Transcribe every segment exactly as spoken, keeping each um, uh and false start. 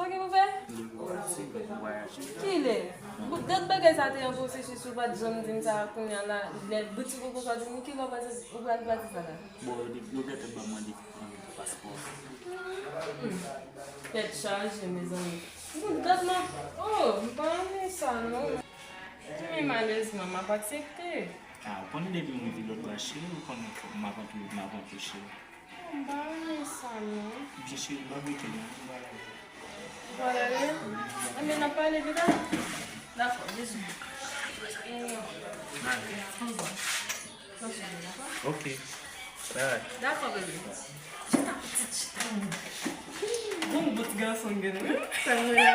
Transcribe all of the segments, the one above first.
Ki pou fè? Kilè? Bout dat bagay sa te an pwosesis, ou pa t janm di m sa, kounye a la, lè bout ti koko sa di m, kilè w pral, ou pral pati sa la? Bon, yo gentan ban mwen de, um, paspò. Hmm. Tèt chaje, mezanmi. Bout dat la, oh, m pa renmen sa, non. Men malezman, m ap aksepte. Ah, ou konnen depi m rive lòt bò a, cheri, ou konnen fòk m ap antre, m ap antre, cheri. M pa renmen sa, non. Byen, cheri, m ap rete la, m pral ale. Ou pral ale? Enben, n ap pale pita. Dakò, bizou. N ale. Pran swen ou, dakò? Ok. Bye. Dakò, bebe. Chita, pitit, chita. Bon, bout gason gen, wi. Sa vre.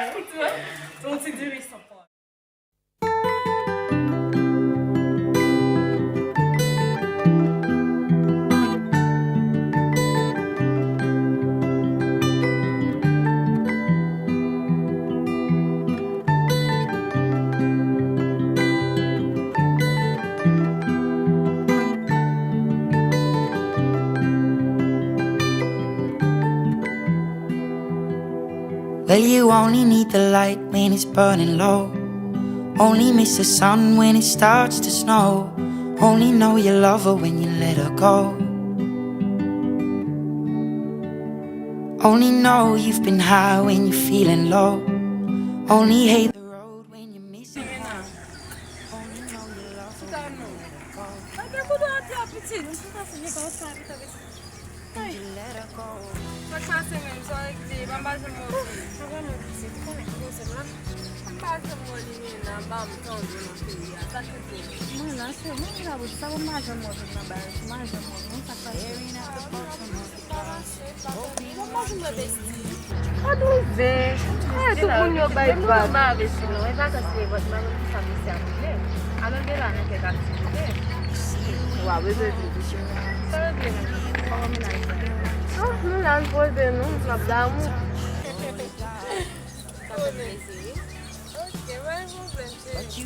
Yon ti diri san pwa. Well, you only need the light when it's burning low. Only miss the sun when it starts to snow. Only know you love her when you let her go. Only know you've been high when you're feeling low. Only hate the road when you're missing home. Only know you love her when you let her go. Ay. Sa k pase menm? Sa w regle? Pa m pa janm wè w vini. Sa vrèman pitit, ou konnen ki gwosè m la. M pa janm wè w vini la, m pa m tande w nan peyi a. Sa k rive? Mwen la, se mwen ki la pou di sa, bon, m pa janm wè w vin nan bagay, m pa janm wè w, non, sa k pase? Ah, non, sa pa mache, sa pa mache. Bon, m pa janm wè Bestie. Adouze. Eh, tout moun yo bay vag. Mwen pa vle sinon, e vakans li e vòt, mwen menm ki sa mesye ap vle. Alò, de la nan kèk aktivite. Wa, bebe, bebe. Sa yo vle menm? Kòman mennaj la? Ah, mennaj poze nou, n ap damou. Sa fè m plezi, wi. Ok, pa gen pwoblèm, cheri.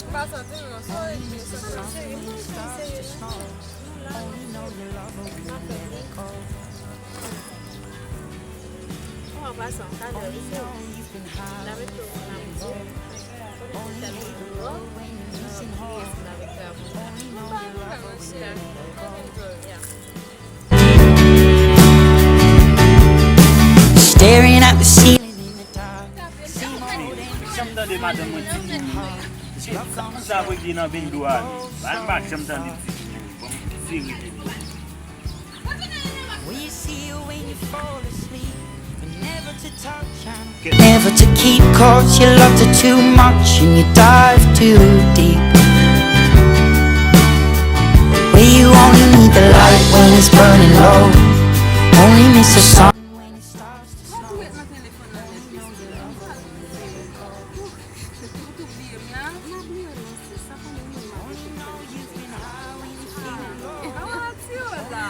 M pa santi m nan soirée, men santi m serye. Mwen santi m serye, non. An pasan, talè, wi, se ou. N a mete w nan mizik. Kote ki tèl moun dehors, euh, yes, n a mete w nan mizik. Mwen pa yon bagay, monchè. Enjoy, yeah. Staring at the ceiling in the dark. Janm tande madanm mwen di pou ou. Sa, sa vre gen nan vendo a. M pa janm tande di pou ou. Bon, seri de. Will you see you when you fall asleep? But never to touch and never to keep, 'cause you loved her too much and you dive too deep. Where you only need the light when it's burning low, only miss the sun when it starts to snow. Ou bliye m la? M pa bliye w non, sis. Sa fè yon moman m ap rete. Ah, ti yo la.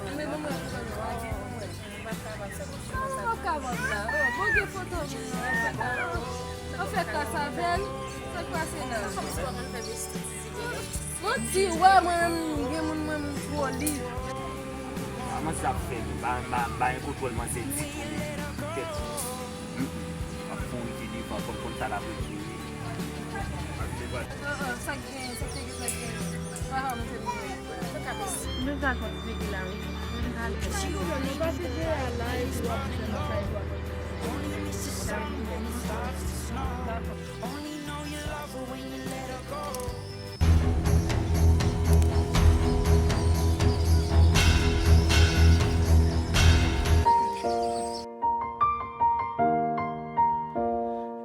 Enben, ban mwen foto nou, lage pou mwen. Sa w ap ka vòt la? Oh, bon, gen foto moun nan. An fèt, tas avè l. Sa k pase la? Manti, w wè mwen menm, gen moun mwen, m twò li. A, manti ap fè m, m pa, m pa, m pa gen kontwòl manti ditou. Kèt. M ap kouri ki devan, fò m konn sa l ap regle. Ah, ah, sa k genyen, sa k te gen, sa k genyen. Ah, ah, mwen te mouri. Mwen pa konn regle la, wi. Mwen pa te gen la, epi w ap fè nan kay, w ap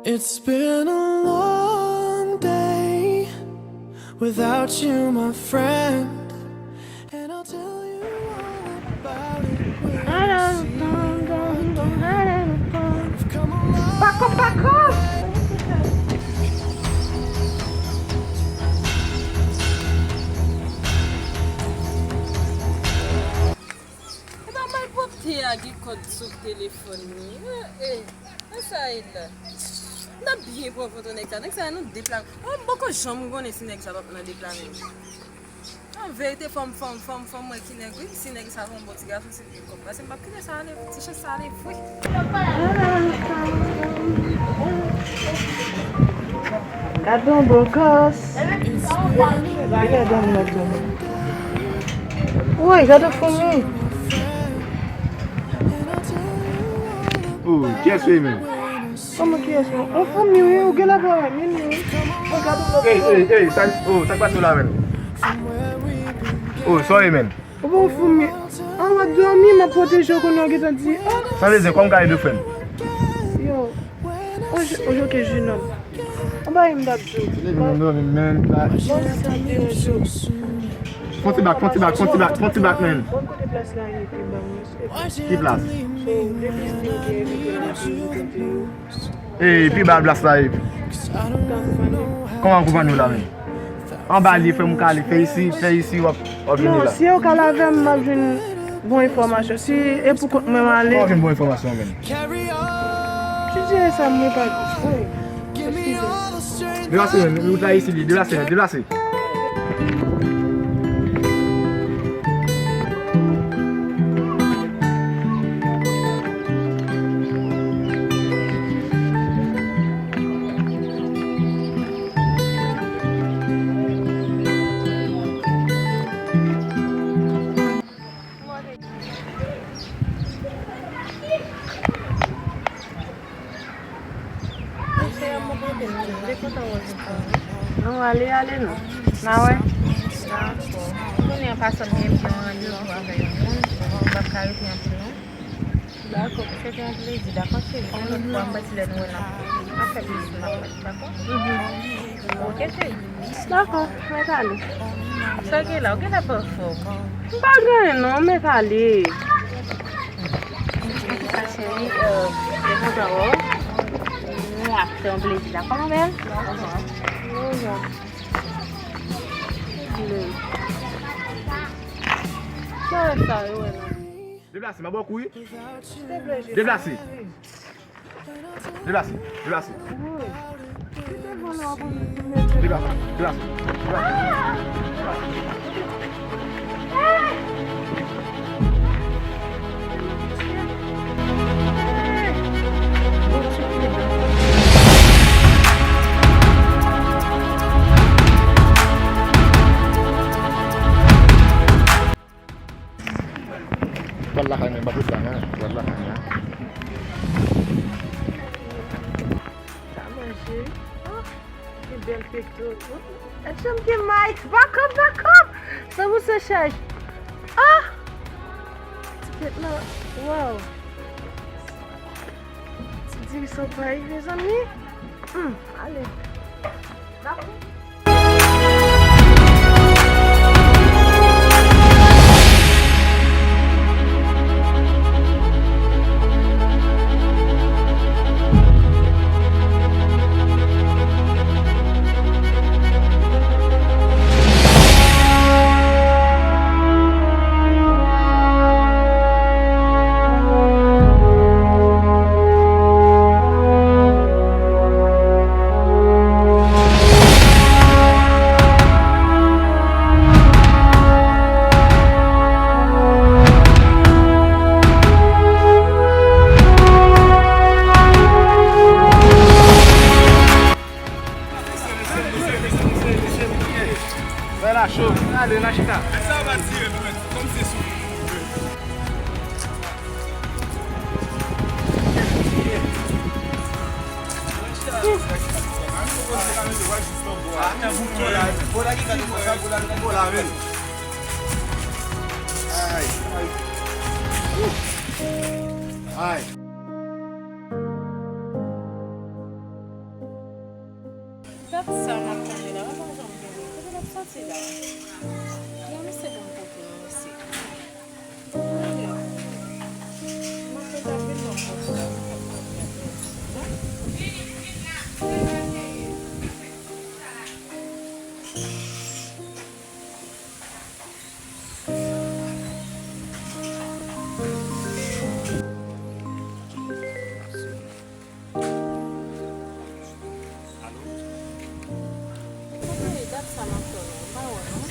It's been a long day without you, my friend. And I'll tell you all about it when I see you again. Pako, pako! E pa malpwòpte a gen kòd sou telefòn li. Eh, eh, e sa e la. N ap byen pran foto nèg sa. Nèg sa, nou deplase. Oh, m poko janm konnen si nèg sa p ap nan deplase. An verite, fò m, fò m, fò m, fò m wè ki nèg, wi. Si nèg sa se yon bon ti gason, si l gen kòb. Paske m p ap kite sa ale, ti chans sa ale vre. Gade yon bò kòs. Gade yon lòt moun. Woy, gade yon fanmi. Oh, kiyès ou ye menm? Kòman kiyès mwen? Yon fanmi wi, ou genlè pa wè, men wi. Ey, ey, ey, sa, oh, sa k pase w la menm? Oh, sorry menm. Ou bon fanmi. An w ap dòmi, m ap pwoteje w konnen w gentan di, oh. Sa vle di, kòman w ka ede w frè m? Yo, on, on joke jenòm. Anba yon m t ap di w. Leve nan dòmi, men. Fon ti bak, fon ti bak, fon ti bak, fon ti bak, men. Bon, kote plas la ye, pi ba mwen. Ki plas? So, depi si w gen evite la, si w gen evite. Ey, pi ba plas la ye. Kòman akonpanye w la, men? Anba li, frè m, ou ka ale. Fè isi, fè isi, w ap, w ap vini la. Non, si yo ka lave m, m ap jwenn bon enfòmasyon. Si e pou kont mwen m ale. Kòman w jwenn bon enfòmasyon, men? Ti jere sa mwen pa. Woy. Eskize. Deplase, men. Wout la isi li. Deplase, men. Deplase. Non, ale, ale non. N a wè. Dakò. Kounye a paske m gen yon randevou avè yon moun, m p ap ka rete anpil non. Dakò. Se te yon plezi, dakò cheri. Yon lòt fwa, m pa ti lè nou wè n ap, n ap fè plis, n ap fè, dakò? Mhm. Ok cheri. Dakò, mèt ale. Sa gen la, ou genlè pa anfòm. M pa gen anyen non, mèt ale. Antouka cheri, euh, mwen kontan wè w. Nou ap fè yon plezi la, kòman bèl? Deplase, m ap ba w kou wi. Deplase. Deplase, deplase. Deplase, deplase, deplase. Pral lakay mwen, m ap ret la, hein. Pral lakay mwen. Sa manje. Oh, ki bèl pekto. Oh, gad jan m gen may. Back up, back up. Sa pou se chaj. Ah! Ti tèt la. Wow. Ti diri san pay, mezanmi. Hmm, ale. Sa la cho. Ale, n a chita. Sa va tire nou, men. Kòm se sou. Ay, ay. Ay. Dat sa m ap tande la, mwen pa janm gen moun. Kote l ap soti la? Bon, misye ban m kote non, mesye. Mwen menm, m ap fè sa vin nan pòs la, mwen pa t konn fè apèl. Alo? Kote dat sa m ap tann ou? M pa wè non.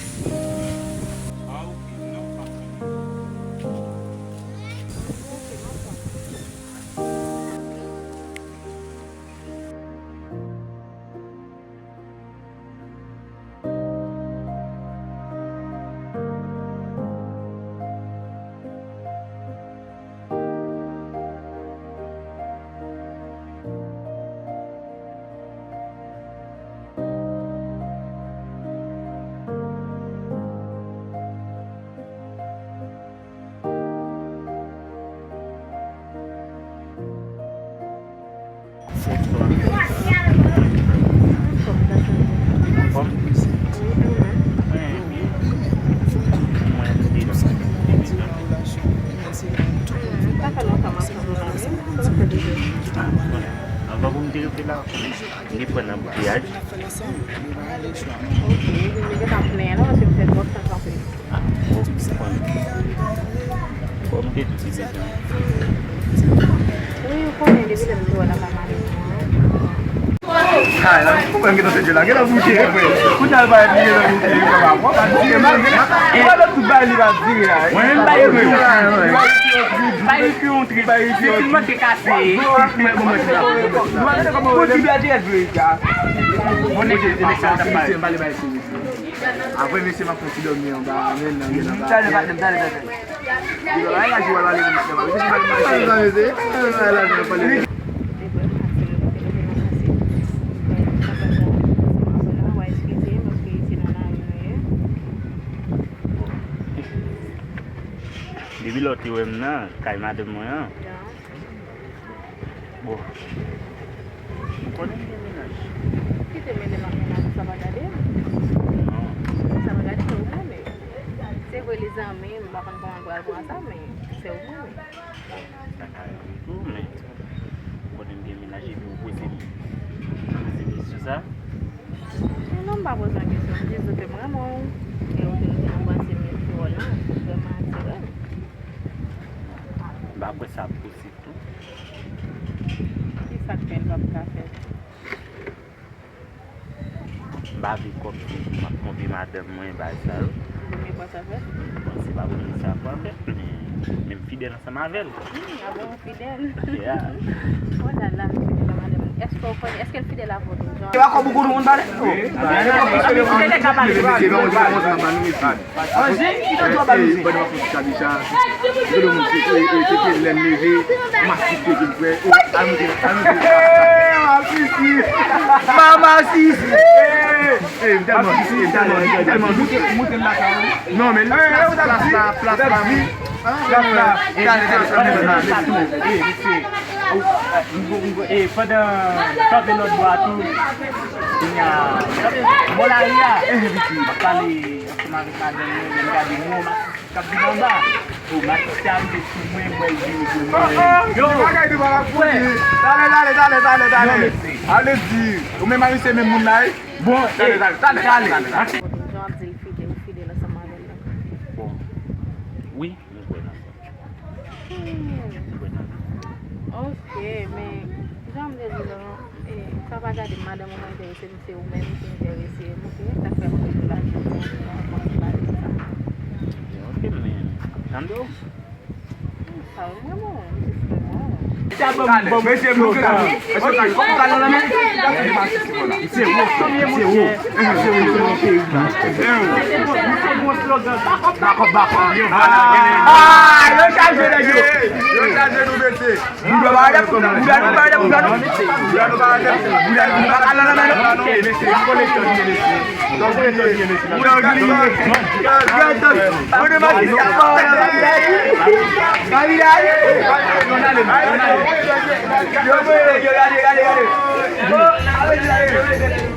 Yo pa rele chwa, non. Ok, epi m te gentan plenyen la, paske m fè twòp tan kanpe. Ah, bon, m konprann. Bon, m te di se tan. Wi, ou konnen, depi lè m te wè l ap ale. Kay la, ou konprann gentan se Dye la, gentan bouke, frè. Kounye a l parèt, li gentan bouke, li pa bon, pa di mal, gentan, ou pa tout bagay li pa di la. Mwen menm, bay yon trip. Bay yon trip. Bay yon trip. Li fin manke kase. Mwen, mwen, mwen, mwen. Bon, ti bèl dirèk vre, sa. Bon, nèg sa, nèg sa, nèg sa, nèg sa. Apre, mesye, m ap fè ti dòmi anba, men nan, gen anba. Talè, patnè m, talè, talè. Li pa bay laj, ou al pale pou misye, misye pa bay laj. Sa, mesye, sa, mesye, pale. Depi lè w te wè m nan kay madanm mwen an. Bon. Ou konnen m gen mennaj. Kite mele m ak mennaj ou, sa pa gade m. Non. Sa pa gade m, ou konnen. Se vre li zanmi m, m pa konn kòman l pral pran sa, men se ou konnen. Sa ka rive tou, men ou konnen m gen mennaj epi ou poze m, poze m kesyon sa. Non, m pa poze w kesyon, m jis di w ke m renmen w. E ou te, ou te anbrase m epi w lan, ou vrèman atire m. M pa kwè sa posib tou. Ki sa k fè l p ap ka fèt? M pa vle kòmsi m ap twonpe madanm mwen, bagay sa yo. Ou konn gen pwa sa fèt? Bon, se pa premye sa pral fèt, men, men m fidèl ansanm avè l. Hmm, a bon, ou fidèl? Yeah. Oh la la, m fidèl a madanm mwen. Èske w konnen, èske l fidèl avè w tou? Se pa kòb ou konnen moun pale? Oh. Fidèl ka pale. Anji, ki te dwa ba nou se? Mama Sisi. Mama Sisi. Ey, m tèlman, m tèlman, m tèlman. Moute, moute l lakay ou. Non, men plas, plas la, plas la, wi. Plas la. Ey, mesye, mesye, mesye, ey, pandan kanpe lòt bò a tou, kounye a, bò lari a, m ap pale ansanm avèk madanm mwen, lè m gade moun k ap vin anba. Oh, Matisse te arive sou mwen, m wè l vini pou mwen. Yo, bagay nou pa la pou li. Talè, talè, talè, talè, talè. Ale di, ou menm a misye menm moun la, wi. Bon, talè, talè, talè, talè. Jan w ap di l fidèl, ou fidèl ansanm avè l la. Bon, wi, m kwè nan sa. Hmm. M kwè nan sa. Ok, men, jan m te di w lan, e, sa pa gade madanm ou mwen enterese m, se ou menm ki enterese m, ok? Sa k fè m rele w la jodi a, pou m pale de sa. Ok, men, tande w. Sa w renmen w, m jis renmen w. Mesye, mesye, mesye, kòman w pral nan men? Se ou, se ou, se ou, se ou. Bakòp, bakòp. Ah, yo chaje nèg yo. Yo chaje nou, mesye. Bouda pa arete, bouda nou pa arete, bouda nou. Bouda nou pa arete, bouda nou pa arete. Bouda nou pa arete, bouda nou.